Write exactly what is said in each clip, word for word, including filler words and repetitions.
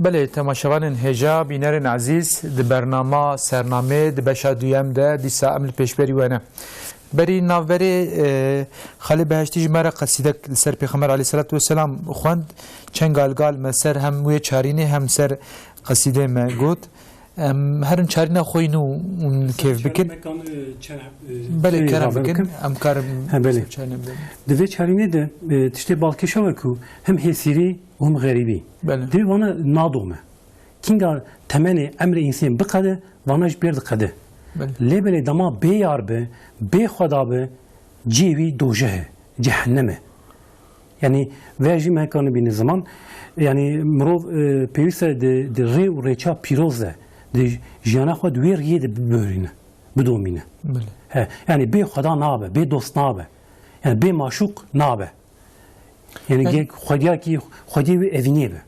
Belê, temaşevanên hêja, bînerên ezîz, di bernama Sernamê di beşa duyem de dîsa em li pêşberî we ne. Berî navberê, e, Xalê Behiştî ji me re qesîdek li ser Pêxember aleyhisselatu vesselam xwend. Çend gal gal me ser hem wê çarînê hem ser qesîdê me got. Em herin çarîna xwe yî nû hûn kêf bikin. Belê, kerem bikin. Em karin çarînê bikin. Di vê çarînê de, e, tiştê balkêş ew e ku hem hêsîrî û hem xerîbî. Belê. Divê vana nadome. Kînga temenê emrê însên biqede, vana ji pêr diqede. Belê. Lê belê dema bê yar be, bê Xweda be, cihê wî dojeh e, cehennem e. Yanî vê jî me heka nibîne ziman. Yanî mirov, e, pêwîst e di, di rê û rêça pîroz de, di jiyana xwe di wê riyê de bibihurîne, bidomîne. Belê. He, yanî bê Xweda nabe, bê dost nabe. Yanî bê maşûq nabe. Yanî Yani gerek xwediyakî, xwediyê wî evînê be.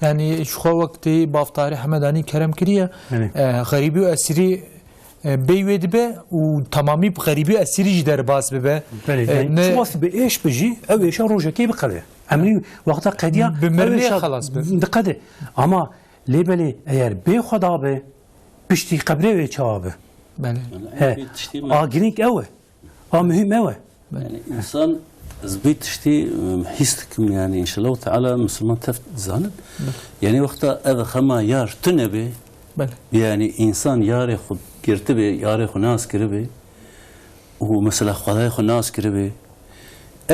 Yani ji xwe wek tê Bav Tahirê Hemedanî kerem kiriye, Belê. e, xerîbî û esîrî, e, bêyî wê dibe û temamî bi xerîbî û esîrî jî derbas bibe. Belê, E, yani ne çiqas bi êş bi jî, ew êşa rojekê biqede. Emrî wexta qediya, Bi ew mirnê êşa xelas be. diqede. Ama lê belê eger bê Xweda be, piştî qebrê wê çawa be? Belê. He. Ev tiştê me- A girîng ew e. A muhîm ew e. Yani insan, ez vê tiştê, em, hîs dikim, yani inşallah Teala Müslüman tev dizanin. Yani wexta ev xema yar tune be, Belê. yani insan yarê xwe girti be, yarê xwe nas kiri be, û mesela Xwedayê xwe nas kiri be,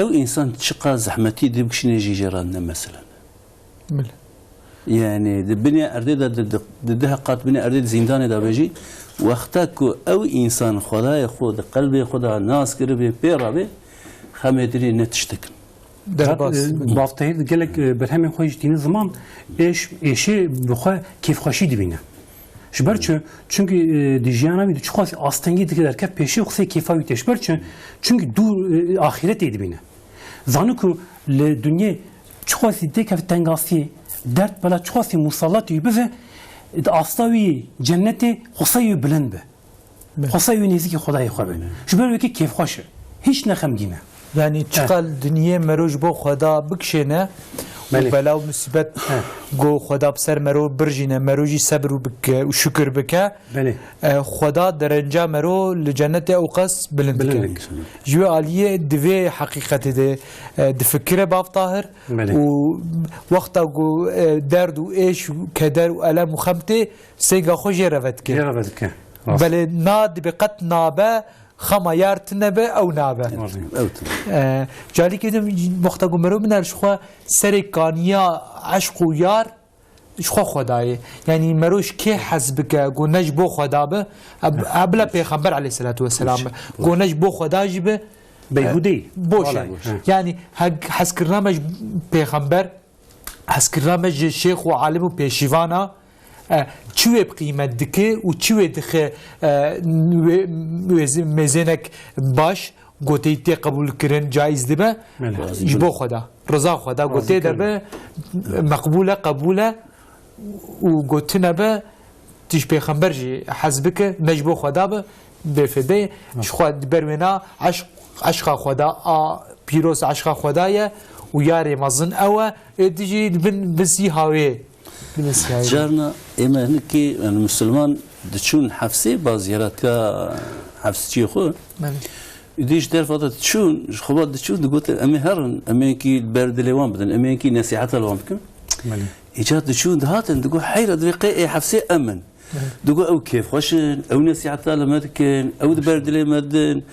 ew insan çiqas zehmetî dibikişîne jî jê re ne mesela. Belê. Yani di binê erdê de, di, di, di deh qat binê erdê di zîndanê de be jî, wexta ku ew însan Xwedayê xwe di qelbê xwe de nas kiribê, pê rabê, xemê dilê ne tiştek in. Derbas. Zaten, e, Bav Tahir di gelek, e, berhemên xwe jî tîne ziman, êş, êşê bi xwe kêfxweşî dibîne. Ji ber çi? Çunkî, e, di jiyana wî de çiqas astengî dike derkev pêşî û qisê kêfa wî tê. Ji ber çi? Çunkî dûr, e, axîretê dibîne. Zani ku li dinyê çiqasî têkeve tengasiyê, derd bela çiqasî musallat wî bive, di asta wî cennetê xwesay wî bilind be. Belê. Xwesay wî nêzîkî Xwedayê xwe be. Belê. Ji ber wekî kêfxweş e. Hîç ne xemgîn e. Yani Eh. çiqal dinyê mero ji bo Xweda bikişêne û Belê. bela û musîbet Eh. ku Xweda bi ser mero birjîne, mero jî sebir û bike û şukir bike, Belê. E, Xweda derenca mero li cennetê ew qas bilind Bilind dike. dike. Ji wê aliyê di vê heqîqetê de, e, difikire Bav Tahir Belê. û wexta ku, e, derd û êş û keder û elem û xem tê, sênga xwe jê re vedike. Jê re vedike. Rast. Belê na dibe qet nabe, xema yar tune be, ew nabe. Rast. Ew tune. E, calîkê din wexta ku mero biner ji xwe serê kaniya eşq û yar, ji xwe Xwedayê. Yanî mero ji kê hez bike, ku ne ji bo Xweda be, e, e, bila Pêxember aleyhisselatu vesselam be. Ku ne ji bo Xweda jî be, Beyhudeyî. e, boş Wala e. boş. Yanî he-, hezkirina me ji Pêxember, hezkirina me ji şêx û alim û pêşîvana, e, çi wê bi qîmet dike û çi wê dixe, e, wê, wê zi-, mêzênek baş, gotê tê qebûlkirin, caiz dibe, Belê. ji bo Xweda. Riza Xweda Razî gotê de kirin. be, meqbûl e, qebûl e û gotine be, tu ji pêxember jî hez bike, ne ji bo Xweda be, bêfêdê. Ji xwe di ber wêna eşq, eşqa Xweda a pîroz, eşqa Xweda ye û yarê mezin ew e, ê dijî li bin, bin sî hawê. Carna ême hinikî, yani, Musulman diçûn hefsê, baz yaratîya hefsçiyê xwe. Belê. Îdî ji derfa de diçûn, ji xwe ve diçûn, digotin, "Em ê herin, em ê hinkî li ber dilê wan bidin, em ê hinkî nesîheta li wan bikin." Belê. Îcar diçûn, dihatin, digot, "Heyra, divê qey ê hefsê em in." Belê. Digot, "Ew kêfxweş in, ew nesîheta li me dikin, ew di ber dilê me didin."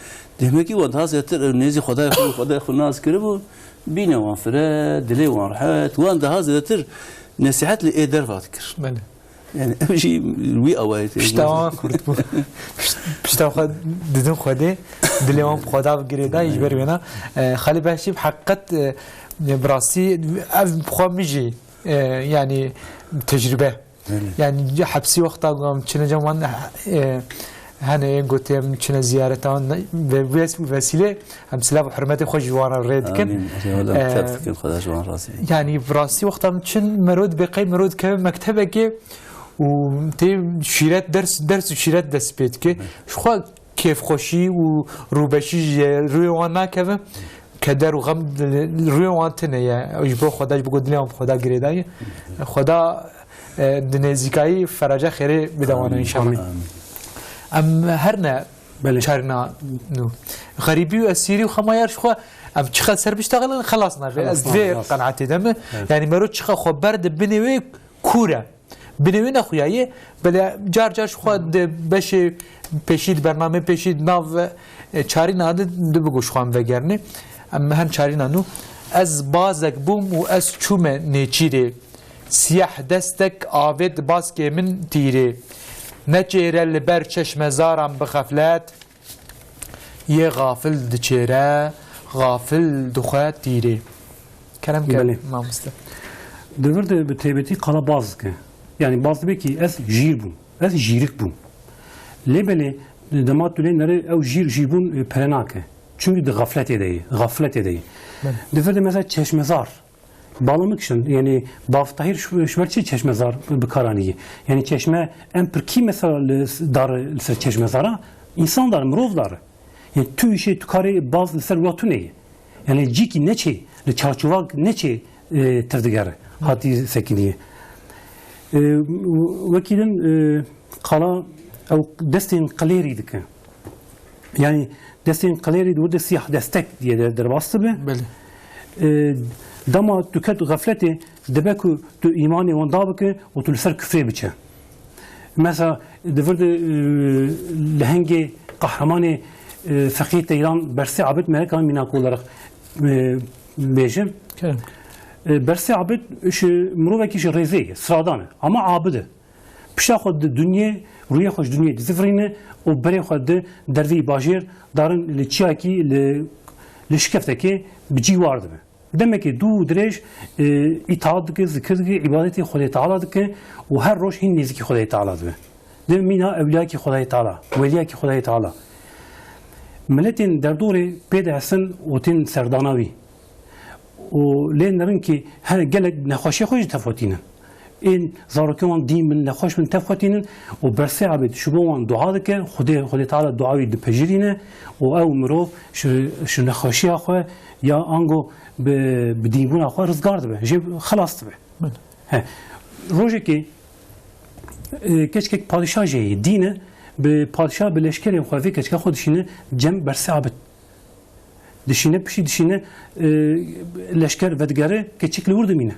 Demekî wan daha zêdetir ew nêzî Xwedayê xwe, Xwedayê xwe nas kiribû, bîne wan fire, dilê wan rehet, wan daha zêdetir nesîhet li ê derva dikir. Belê. Yani ev jî wî awayê tê. Pişta wan kurt bû. Pişt-, pişta xwe didin Xwedê, dilê wan bi Xweda bi girêdayî ji ber wêna. E, Xalî Behşî bi heqîqet, e, bi rastî ev bi xwe min jî, e, yani tecrübe. Belê. Yani hepsî wexta ku em çine cem wan, e, hene ên gotê em çine ziyareta wan ve-, ves-, vesîle em silav û hurmetê xwe ji wan re rê dikin. Amîn. Eyvallah, E, tev dikin, Xweda ji wan razî be. Yani bi rastî wexta em çin mero dibe qey mero dikeve mektebekê û tê şîret ders, ders û şîret dest pê dike. Belê. Ji xwe kêfxweşî û rûbeşî ji rûyê wan nakeve. Keder û xem rûyê wan tune ye. Ji bo Xweda, ji bo dilê wan bi Xweda girêdayî. Xweda E, di nêzîkayî feraca xêrê bide wan inşallah. Amîn. Em her ne Belê. Çarîna nû. Xerîbî û esîrî û xemayar ji xwe em çiqas ser biştaxilin xelas nabe. Ez Xelas vê nabe, rast. Qenaetê de me. Evet. Yani mero çiqa xwe berde binê wê kûr e. Binê wê nexuyaye, belê car car ji xwe di beşê pêşî, di bernameyê pêşî, di nav, e, çarîna de dibigo ji xwe em vegerine. Em hem çarîna nû. Ez bazek bûm û ez çûme nêçîrê. Siyah destek avêt baskê min tîrê. Neçêre li ber çeşmezaran bi xeflet. Yê xafil diçêre, xafil dixwe tîrê. Kerem ke Belê. Mamoste. Di vir de bi taybetî qala baz dike. Yani baz dibe ki ez jîr bûm. Ez jîrik bûm. Lê belê dema tu lê nere ew jîr jî bûn, e, pere nake. Çünkü di xafletê de ye. Xafletê de ye. Belê. Di vir de mesela çeşmezar. Bala min kiştin, yani Bav Tahir ji, ji ber çi çeşmezar bi kar anî? Yani çeşme em pirkî mesela li s-, dar, li ser çeşmezara, insan dar, mirov dar. Yani tu işê tu karê baz li ser wila tune ye. Yani cîkî neçê, li çarçovak neçê, e, tevdigere, hatî sekinî ye. E, wekî din, e, qala ew destên qilêrî dike. Yani destên qilêrî di wir de siyah destek diye de derbas dibe. Belê. E, dema tu ket xefletê, dibe ku tu îmanê wan da bike û tu li ser kufrê biçe. Mesela di vir de, e, lehengê qehremanê, e, Feqî Teyran Bersê Abid me heka mînak olarak, e, bêje. Kerem. E, Bersê Abid ji mirovekî ji rêzê ye, siradan e. Ama abid e. Pişta xwe di dinyê, rûyê xwe ji dinyê dizivirîne û berê xwe di derveyî bajêr darin li çiyakî, li, li şikeftekê bi cî war dibe. Demekê dû û dirêj, e, îtaat dike, zikir dike, îbadetê Xwedê Teala dike û her roj hîn nêzîkî Xwedê Teala dibe. Dibe mîna ewliyakî Xwedê Teala, weliyakî Xwedê Teala. Miletên derdorê pê dihesin û tên serdana wî. Û lê nerin ki her gelek nexweşiyê xwe jî tevxwetînin. Ên zarokên wan dîn bin, nexweş bin, tevxwetînin û Bersê Abid ji bo wan dua dike, Xwedê, Xwedê Teala dua wî dipejirîne û ew mirov ji, ji nexweşiya xwe ya ango bi, bi dînbûna xwe rizgar dibe, jê xelas dibe. Belê. He. Rojekê, e, keçkek padîşah jê yê dîn e, bi padîşah, bi leşkerên xwe vê keçka xwe dişîne cem Bersê Abid. Dişîne, piştî dişîne, e, leşker vedigere, keçik li wir dimîne.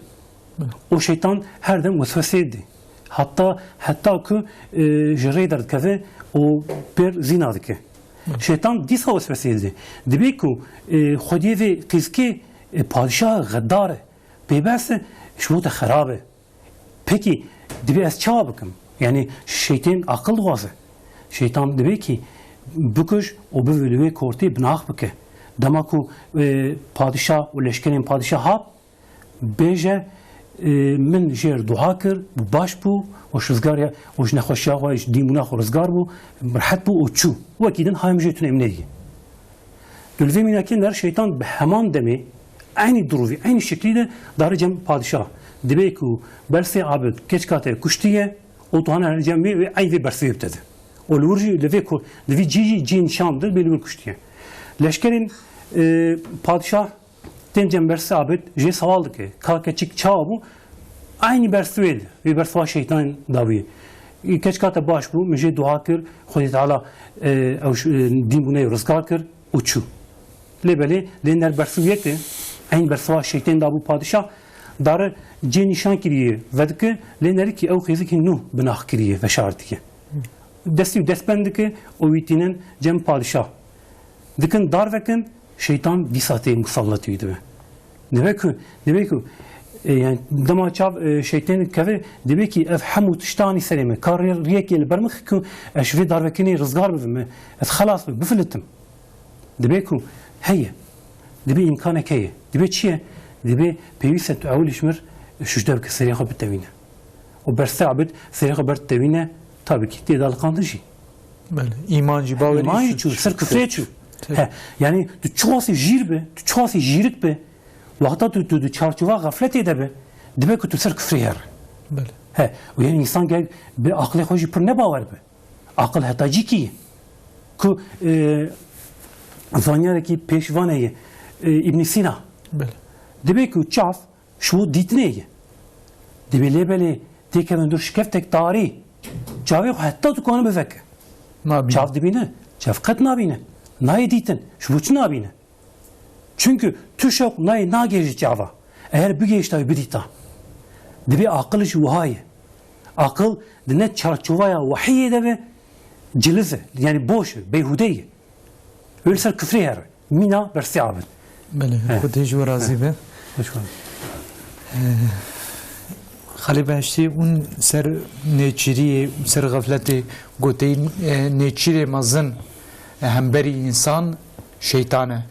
Hı. Û şeytan her dem wesweseyê didê. Hatta, heta ku, e, ji rê derdikeve û pêr zîna dike. Hı. Şeytan dîsa wesweseyê didê. Dibê ku, e, xwediyê vê qîzkê, e, padîşah xedar e, pêbes e, ji bo te xerab e. Pekî, divê ez çawa bikim? Yani şeytên aqil dixwaze. Şeytan divê ki bikuj û bi li wê kortê binax bike. Dema ku, e, padîşah û leşkerên padîşah hat, bêje, e, min jêr dua kir, û baş bû, û ji rizgariya, û ji nexweşiya xwe, ji dînbûna xwe rizgar bû, rehet bû û çû. Wekî din hayê min jê tune em nedî. Tu li vê mînakê ner şeytan bi heman demê, eynî duruvî, eynî şeklî de dare cem padîşah. Dibê ku Bersê Abid keçika te kuştiye û tu hane cem wê, wê eynî vê bersivê bi te de. Û li wir jî li vê ku, li vî cî jî cî nîşan bide, bê li wir kuştiye. Leşkerên, e, padîşah tên cem Bersê Abid jê sewal dike. Ka keçik çawa bû? Eynî bersivê de. Vê bersiva şeytan dabûye. Keçika te baş bû, min jê dua kir, Xwedê Teala, e, ew ş-, e, dînbûnê rizgar kir û çû. Lê belê, lê ner bersiv yek e, eyn bersiva şeytên dabû padîşah, dare cê nîşan kiriye vedike, lê nerî ki ew xêzikî nû binax kiriye, veşartiye. Destî û destbend dike û wî tînin cem padîşah. Dikin dar vekin, şeytan dîsa tê musallat wî dibe. Dibe ku, dibe ku, e, yani dema çav, e, şeytên keve, dibe ki ev hemû tiştanî serê me. Ka rê-, riyekê li ber min xik ku ez ji vê darvekinê rizgar bibim. Ez xelas bibim, bifilitim. Dibe ku heye. Dibe îmkanek heye. Dibe çi ye? Dibe pêwîst e tu ewil ji mir şûşde bike, serê xwe bitewîne. Û Bersê Abid serê xwe ber tewîne, tabii ki tê daliqandin jî. Belê. Îman jî, bawerî Îman jî çû, çû, ser kufrê çû. Tabii. He, yani tu çiqasî jîr be, tu çiqasî jîrik be, wexta tu, tu di çarçova xefletê de be, dibe ku tu ser kufrê here. Belê. He, û yani insan gerek bi aqilê xwe jî pir nebawer be. Aqil heta cîkî ye. Ku, e, zanyarekî pêşvanê ye, e, Îbn Sîna. Belê. Dibe ku çav ji bo dîtinê ye. Divê lê belê Têkevin dûr şikeftek tarî. Çavê xwe heta tu kane biveke. Nabîne. Çav dibîne, çav qet nabîne. Nayê dîtin. Ji bo çi nabîne? Çunku tu şewq nayê nagihêjî çava. Eger bigihêşta wî bidîta. Dibê aqil jî wiha ye. Aqil di ne çarçovaya wehiyê de be, ciliz e. Yanî boş e, beyhûde ye. Wê li ser kufrê here. Mîna bersê abin. Belê, He. Xwedê ji we razî be. Hoş geldin. Xalê Behiştî, hûn ser nêçîriyê, ser xefletê goteyî, e, nêçîrê mezin, e, hemberî însan şeytan e.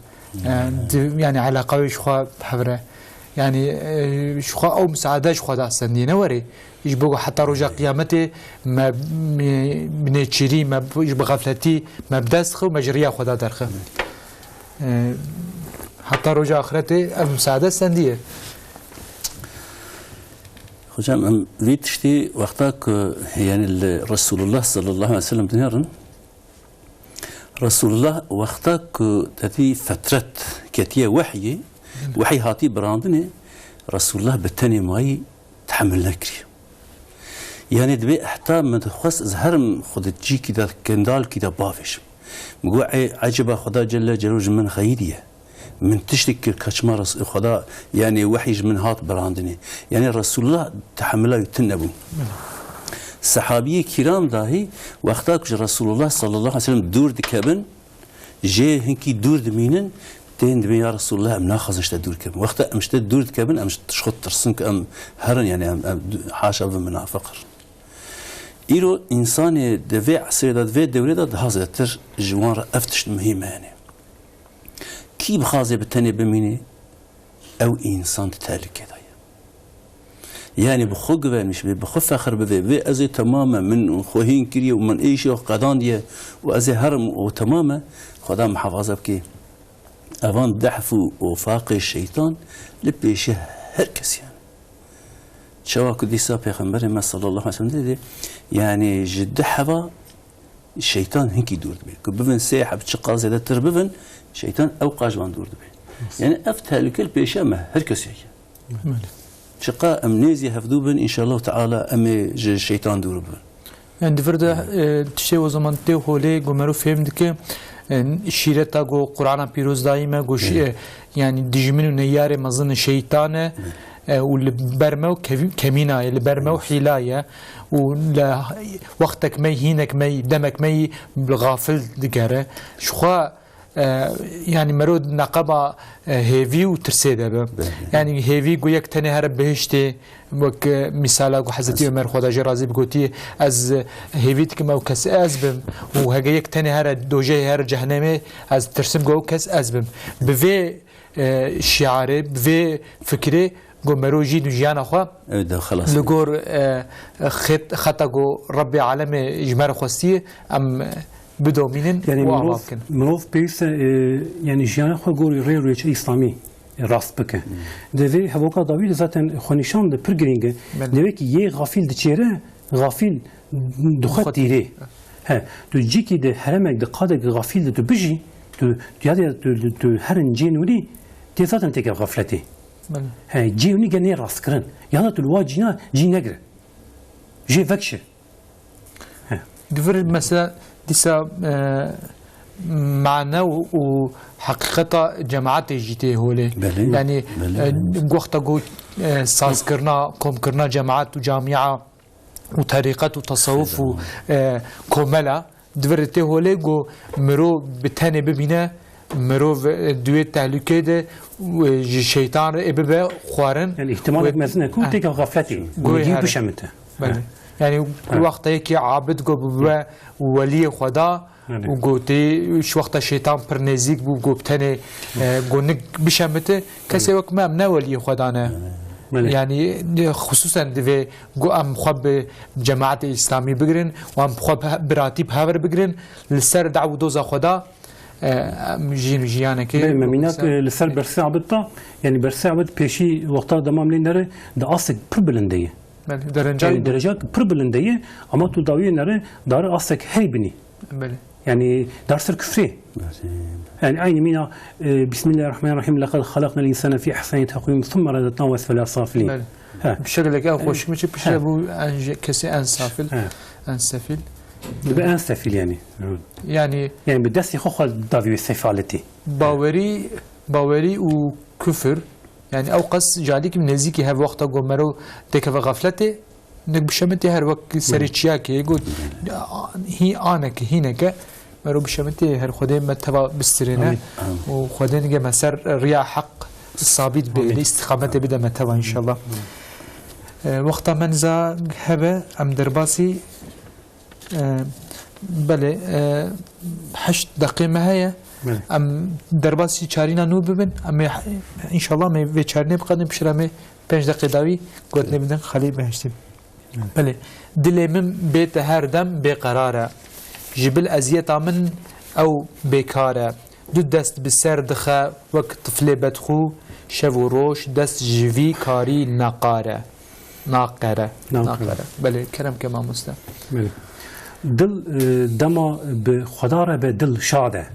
E, di, yani eleqa wê ji xwe bi hev re. Yani, e, ji xwe ew misaade ji xwe da sendiye ne were. Ji bo heta roja qiyametê me, me, bi nêçîrî, me bi, ji bi xefletî, me bi dest xwe, me ji riya xwe da derxe. E, heta roja axiretê ev misaade sendiye. Hocam, em vê tiştî wexta ku, yani, li Resulullah sallallahu aleyhi ve sellem dinêrin, Resulullah wexta ku tetî fetret ketiye wehyê, wehy hatî birandinê, Resulullah bi tenê mayî tehemil nekiriye. Yani, dibê heta min dixwest ez herim xwe di cîkî de, kendalkî de bavêjim. Min got, "Ey, eceba Xweda Celle Celaluhu ji min xeyîdiye." Min tiştek kir, kaçma Res-, Xweda, yani, wehy ji min hat birandinê. Yani, Resulullah tehemila wî tune bû. Sehabiyê kiram dahî, wexta ku ji Resulullah sallallahu aleyhi ve sellem dûr dikevin, jê hinkî dûr dimînin, tên dibên, "Ya Resulullah, em naxwazin ji te dûr kevin." Wexta em ji te dûr dikevin, em ji xwe tirsin ku em herin, yani, em, em haşa bi minafiq herin. Îro însanê di vê esrê de, di vê dewrê de daha zêdetir ji wan re ev tişt muhîm e, yani. Kî bixwaze bi tenê bimîne, ew însan di tehlike de ye. Yani bi xwe guvenmiş bê, bi xwe fexir bibe, vê ez ê temam e, min xwe hîn kiriye û min êşê xwe qedandiye û ez ê herim û temam e, Xweda muhefaza bike. Evan dehf û ofaqê şeytan li pêşê her kesî ye. Çawa ku dîsa Pêxemberê me sallallahu aleyhi ve sellem didê, yani ji du heva şeytan hinkî dûr dibe. Ku bibin sê heb, çiqa zêdetir bibin, şeytan ew qas ji wan dûr dibe. Yani ev tehlike li pêşiya me her kesê ye. Belê. Çiqa em nêzî hevdû bin, înşallah teala em ê ji şeytan dûr bibin. Yani di vir de, e, tiştê o zaman tê holê ku mero fêm dike, e, şîreta ku Qur'ana Pîroz dayî me, ku şî-, e, yani dijmin û neyarê mezin şeytan e, e, û li ber me û kevi-, kemîna ye, li ber me û hîla ye. Û li wextek me, hînek me, demek me li gafil digere. Ji xwe, e, yani mero neqeba, e, hêvî û tirsê de be. Belê. Yani hêvî ku yek tenê here bihiştê, wek, e, mîsala ku Hezretî Ömer, Xweda jê razî bi, gotî, "Ez hêvî dikim ew kes ez bim û hege yek tenê here dojehê, here cehennemê, ez tirsim ku ew kes ez bim." Bi vê, e, şiarê, bi vê fikirê ku mero jîn û jiyana xwe Ew de xelas li bû. gor, e, xet-, xeta ku Rebbê Alemê ji me re xwestiye, em bidomînin Yani û ava mirov, bikin. Mirov pêwîst e, e, yani jiyana xwe gorî rê û rêçe Îslamî rast bike. Di vê hevoka dawî de zaten xwenîşan de pir girîng e. Belê. Dewê ki yê xafîl diçêre, xafîl dixwe Dixwe tîrê. He, tu cîkî de heremek de qadek xafîl de tu bijî, tu, tu ya de tu, tu, tu herin cê nûrî, tê zaten têke xafletê. Belê. He, cê nûrî gel nê rastkirin. Ya da tu li wa cîna cî negire. Jê vekşe. He. Di vir mesela dîsa, e, mane û, û heqîqeta cemaetê jî tê holê. Belê. Yani, Belê. e, wexta ku, e, sazkirina, komkirina cemaet û camia û terîqet û tesewuf û, e, komela, di vir tê holê ku mirov bi tenê bibîne, mirov, e, di wê tehlûkeyê de, e, ji şeytan re ê bibe xwarin. Yani ihtimalek Wê mezin e ku Ha. têka xafletê. Goyê Gî here. bişemite. Belê. Ha. Yani Ha. wexta yekî abid ku bibe weliyê Xweda Belê. û gotî, ji wexta şeytan pir nêzîk bû, got bi tenê, e, gonik bişemite, kesê wek me em ne weliyê Xweda ne. Belê. Yani, e, xisûsen divê ku em xwe bi cemaetê Îslamî bigirin û em xwe bi he-, biratî bi hev re bigirin, li ser daw û doza Xweda, e, em jîn û jiyanekê Belê, me mînak, e, li ser bersê abid da, yani bersê abid pêşî wexta dema em lê nere di astek pir bilind de ye. Belê, dereca Yani dereca pir bilind de ye, ama tu dawiyê nere dari astek hey binî. Belê. Yani dar ser kufrê. Belê. Yani aynı mîna, e, Bismillahirrahmanirrahim. "Laqad halaknal insane fî ahseni takvîm, thumme radednahu esfele safilîn." Belê. He. Bi şekileke ew xweşik min çi piştre bû en jê kesê en safil, He. en sefîl. Dibe en sefîl yani. Yani Yani bi destê xwe xwe davî wê sefaletê. Bawerî, bawerî û kufir, yani ew qas jalî ki nêzîkî hev wexta ku mero têkeve xefletê, nek bi şemitê her wek serê çiyakê got, hî aneke, hîneke, mero bi şemitê her Xwedê me teva bistirêne Amîn. Amîn. Û Xwedê nige me ser riya heq sabît bê, Amîn. Lê îstîqametê bide me teva înşallah. E, wexta me niza hebe, em derbasî, e, belê, e, heşt deqê me heye. Belê. Em derbasî çarîna nû bibin. Em ê, înşallah me vê çarînê biqedin, piştre me pênc deqê dawî gotinê bidin, Xalî behiştî. Belê. Belê. Dilê min bête her dem bêqerar e. Ji bil eziyeta min ew bêkar e. Du dest bi ser dixe wek tiflê bedxû, şev û roj dest ji vî karî neqar e. Naqere. Naqere. Naqere. Belê, kerem ke mamoste. Belê. Dil, e, dema bi Xweda re be dil şad e.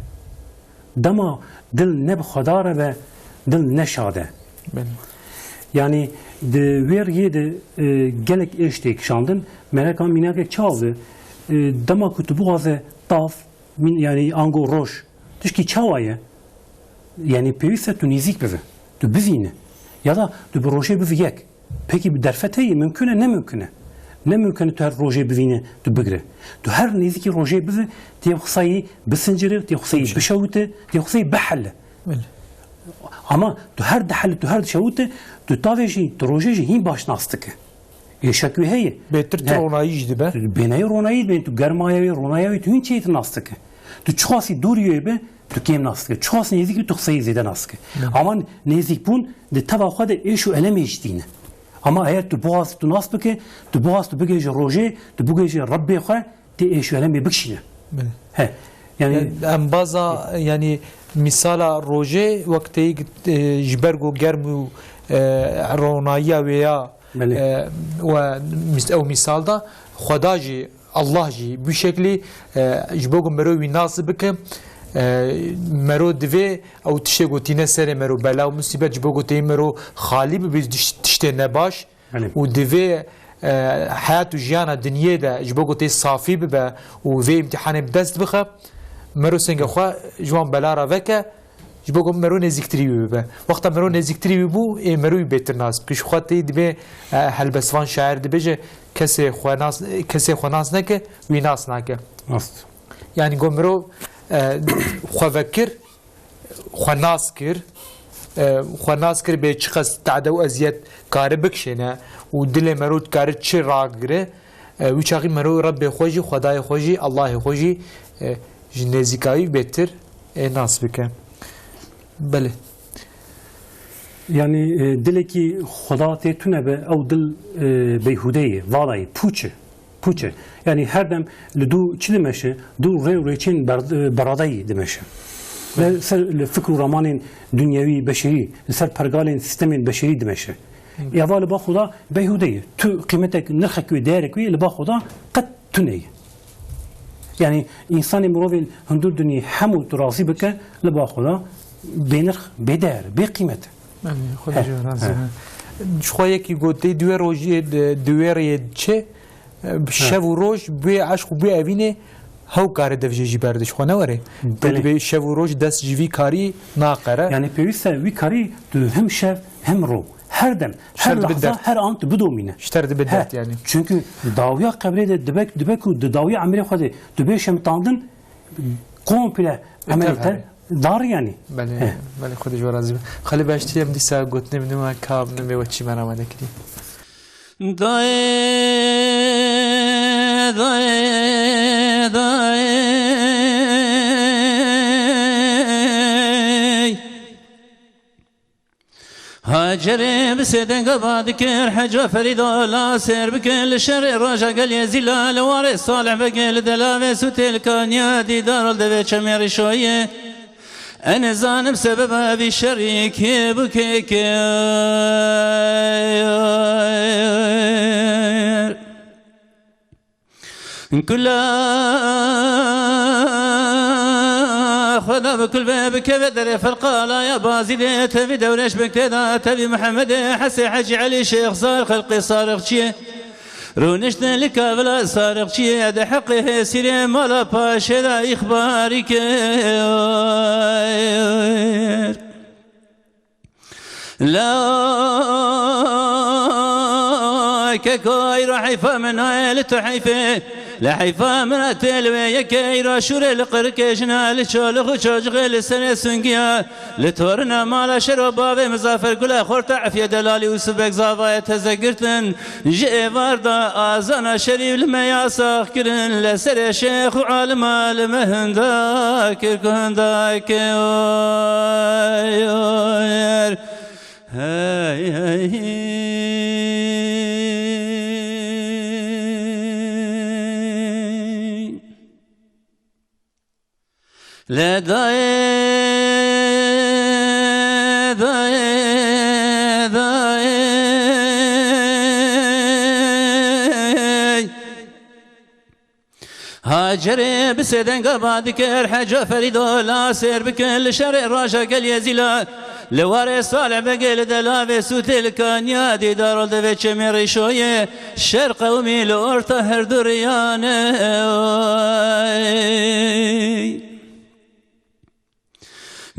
Dema dil ne bi Xweda re be, dil ne şad e. Belê. Yani di wê riyê de, e, gelek êş tê kişandin, mereka mînakek çawa be, e, dema ku tu bixwaze tav, Min, yani ango roj. Tişkî çawa ye? Yani pêwîst e tu nêzîk bive. Tu bivîne. Ya da tu bi rojê bive yek. Pekî bi derfet heye? Mimkun e? Ne mimkun e. Ne mimkun e tu her rojê bivîne, tu bigire. Tu her nêzîkî rojê bive, tê xusayî bisincire, tê xusayî Bişe. bişewite, tê xusayî bihele. Belê. Ama tu her dihele, tu her dişewite, tu tavê jî, tu rojê jî hîn baş nas dike. Êşek wê heye. Bêtir tu He. ronayî jî dibe. Tu bêneyê ronayî dibe, tu germaya wê, ronaya wê, tu hîn çêtir nas dike. Tu çiqasî dûrî wê be, tu kêm nas dike. Çiqas nêzîk be, tu xiseyê zêde nas dike. Hı. Ama nêzîkbûn di teva xwe de êş û elemê jî tîne. Ama eger tu bixwaz tu nas bike, tu bixwaz tu bigihêje rojê, tu bigihêje Rebbê xwe, tê êş û elemê bikişîne. Belê. He. Yani Yani, embaza, yani, misala rojê wek teyî, e, ji ber ku germ û, e, ronayiya wê ya Belê. E, we mis-, ew misal da, Xweda jî, Allah jî, bi şeklî, e, ji bo ku mero wî nas bike, e, mero divê ew tiştê ku tîne serê mero, bela û musîbet, ji bo ku tê mero xalî bibe ji tiş-, tiştê nebaş Belê. û divê, e, heyat û jiyana dinyê de ji bo ku tê safî bibe û vê îmtîhanê bi dest bixe, mero senge xwe ji wan bela re veke, Ji bo ku mero nêzîktirî wî bibe. Wexta mero nêzîktirî wî bû, ê mero wî bêtir nas bike. Ji xwe tê dibê, e, helbestvan şair dibêje, kesê xwe nas, kesê xwe nas neke, wî nas nake. Rast. Yani ku mero, e, xwe vekir, xwe nas kir, e, xwe nas kir bê çiqas tade û eziyet kare bikişêne û dilê mero dikare çi ragire, E, wî çaxî mero Rebbê xwe jî, Xwedayê xwe jî, Allahê xwe jî, e, ji nêzîkayî bêtir, e, nas bike. Belê. Yani, e, dilekî Xweda tê tune be, ew dil, e, beyhûde ye, vala ye, pûç e. Pûç e. Yani her dem li dû çi dimeşe? Dû rê û rêçên ber-, e, beradeyî dimeşe. Li ser, li fikr û ramanên dinyewî beşerî, li ser pergalên sîstemên beşerî dimeşe. Hı. Eva li ba Xweda beyhûde ye. Tu qîmetek, nirxek wê, değerek wê li ba Xweda qet tune ye. Yani, însanê mirovên hundur dinyê hemû tu razî bike, li ba Xweda bênirx, bêdeyer, bêqîmet e. Belê, Xwedê He, ji we razî he. be. Ji xwe yekî got, tê di wê rojê, di, di wê rêyê diçe, e, bi He. şev û roj, bi wê eşq û bi wê evînê, hew kare dev jê jî berde ji xwe ne were. Tê Belê. dibê şev û roj dest ji vî karî naqere. Yani pêwîst e wî karî tu hem şev hem roj, her dem, her Şer dibe lahza, dert. her an tu bidomîne. Ji ter dibe He, dert yani. Çünkü dawiya qebrê de dibe, dibe ku di dawiya emirê xwe de tu bê şemitandin, komple Biter emelê te herê. dar yani. Belê, He. belê, Xwedê ji we razî be. Xalî Beştî, em dîsa gotinê bidin we ka bidin vê we çî me ramade kirî. Dayê, dayê, dayê. Hacerê bi sê denga ba dikir, Heca Ferîda la sêr bike, li şerê raja gelê zîla, li warê Salih Begê, li delavê sûtê, li kaniya dîdar ol devê çemê rîşoyê. Ez nizanim sebeba vî şerî kê bû kê kir. Kula Xweda bi kul ve bikeve derê ferqala ya Bazîdê, tevî Dewrêş Bektê da, tevî Mihemedê, Hesê Hecî Elî Şêxzar, xelqê Sarixçiyê. Rûniştin li kavila Sarixçiyê, di heqê hêsîrê mala paşê de îxbarî kir. La keko îro heyfa min nayê li tu heyfê. Li heyfa min a tê li wê yekê îro şûrê li qirikê jina li çolix û çocixê li serê sungiya. Li torina mala şero bavê Mizafer Gula xorta Efyê Delalî û Sibek Zavayê teze girtin. Ji êvar da azana şerîf li me yasax kirin, li serê şêx û alima li me hinda kir ku hinda kir. Hey, hey. Lê dayê, dayê, dayê. Hacerê bi sê denga ba dikir, Heco Ferîdo la sêr bikir, li şerê roja geliyê Zîla. Li warê Salih Begê li delavê sûtê li kaniya dîdar ol devê çemê rîşoyê şer qewimî li orta her du riyane.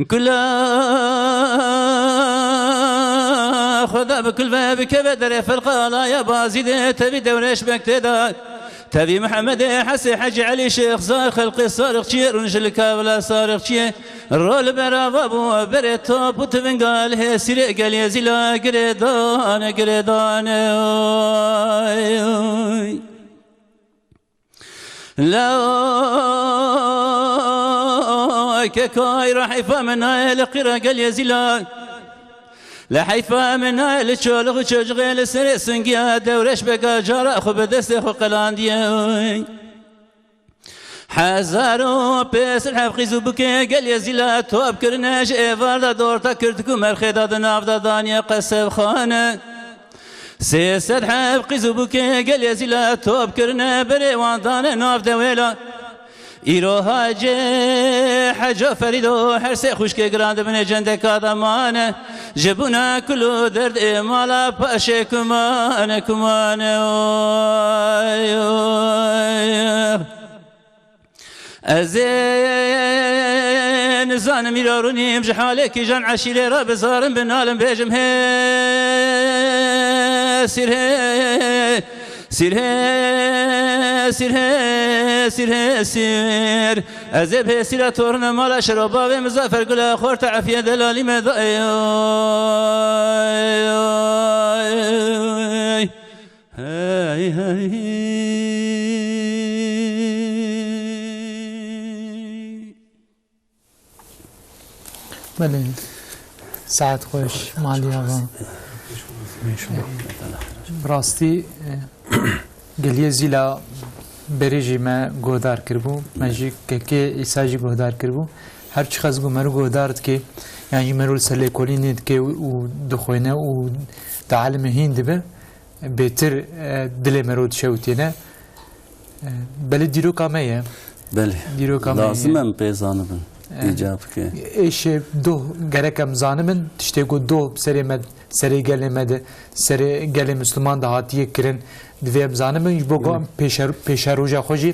Kula Xweda bi kul ve bikeve derê ferqala ya Bazîdê tevî Dewrêş Bektê da. Tevî Mihemedê Hesê Hecî Elî Şêxzar xelqê Sarixçiyê rûnişt li kavila Sarixçiyê. Rol berava bû berê top û tivinga li hêsîrê geliyê Zîla girêdane, girêdane. La keko îro heyfa min nayê li qîra geliyê Zîla. Li heyfa min nayê li çolix û çocixê li serê sungiya Dewrêş Bega cara xwe bi destê xwe qelandiye. Hezar û pênc sed heb qîz û bûkê gelê Zîla top kirine ji êvar de dorta kirdik û merxê de di nav de daniye qesebxane. Sê sed heb qîz û bûkê gelê Zîla top kirine berê wan dane nav dewêla. Îro hacê Heco Ferîdo her sê xwişkê giran di binê cendeka de mane. Ji bona kul û derdê mala paşê kumane, kumane, oy, oy. Ez ê nizanim îro rûnîm ji halê kîjan eşîrê re bizarim, binalim bêjim hê sîr hê, sîr hê, sîr hê, sîr hê, sîr. Ez ê bê sîra torine mala şero bavê Mizafer Gula xorta Efyê delalî me dayê. Hey, hey. Belê. Saet xweş, malî ava. Bi rastî, e, geliyê Zîla berê jî me guhdar kiribû. Me jî kekê Îsa jî guhdar kiribû. Her çiqas ku mero guhdar dike, yan jî mero li ser lêkolînê dike û dixwêne û di alemê hîn dibe, bêtir, e, dilê mero dişewitêne. E, belê dîroka me ye. Belê. Dîroka me ye. Lazim em pê zanibin. E, îcab bike. Êşê doh gerek em zanibin. Tiştê ku doh serê me, serê gelê me de, serê gelê Misliman de hatiye kirin, divê em zanibin. Ji bo ku em pêşer-, pêşeroja xwe jî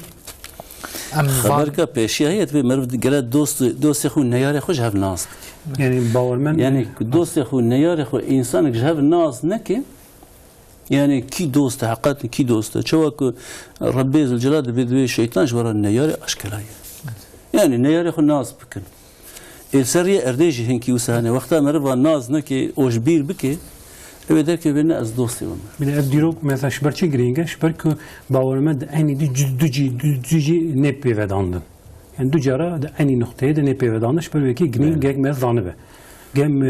em van- Xeberka pêşiya heye, divê meriv gere dost, dostê xwe, neyarê xwe ji hev nas bike. Yani bawermen Yani ku dostê xwe, neyarê xwe, însanek ji hev nas neke, yani kî dost e, heqet kî dost e? Çawa ku Rebbê Zilcelal dibê divê şeytan ji we re neyarê aşkera ye. Yani neyarê xwe nas bikin. Ê ser riyê erdê jî hinkî wisa hene. Wexta meriva nas neke, û ji bîr bike, ew ê derkeve ne ez dostê we me. Bile ev dîrok mesela ji ber çi girîng e? Ji ber ku bawermen di eynî di cî, du cî, du, du cî nê pêvedandin. Yani du cara di eynî nuqteyê de nê pêvedandin, ji ber wekî girîng Evet. gerek me zanibe. Gerek me,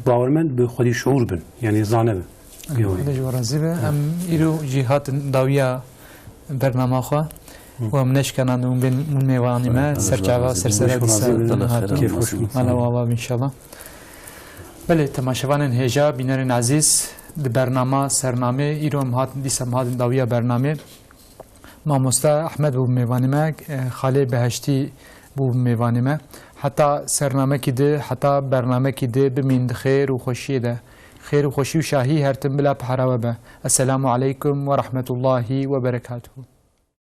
bawermen bi xwedî şuur bin, yani zanibe. Pêwayî. Xwedê ji we razî be. Em îro jî hatin dawiya bernama xwe. Hı. Û em neşkena hûn bên, hûn mêvanî me, Xwedê ji we serçava razî be. Sersera Xwedê ji we dîsa razî be. Kêf xweş bû. Mala we ava be înşallah. Belê, temaşevanên hêja, bînerên ezîz, di bernama Sernamê, îro em hatin, dîsa em hatin dawiya bernamê. Mamosta Ehmed bû mêvanê me, e, Xalê Beheştî bû mêvanê me. Heta sernamekî di, heta bernamekî di bimîn di xêr û xweşiyê de. Xêr û xweşî û şahî her tim bila pehera we be. Esselamu aleykum ve rahmetullahi ve berekatuhu.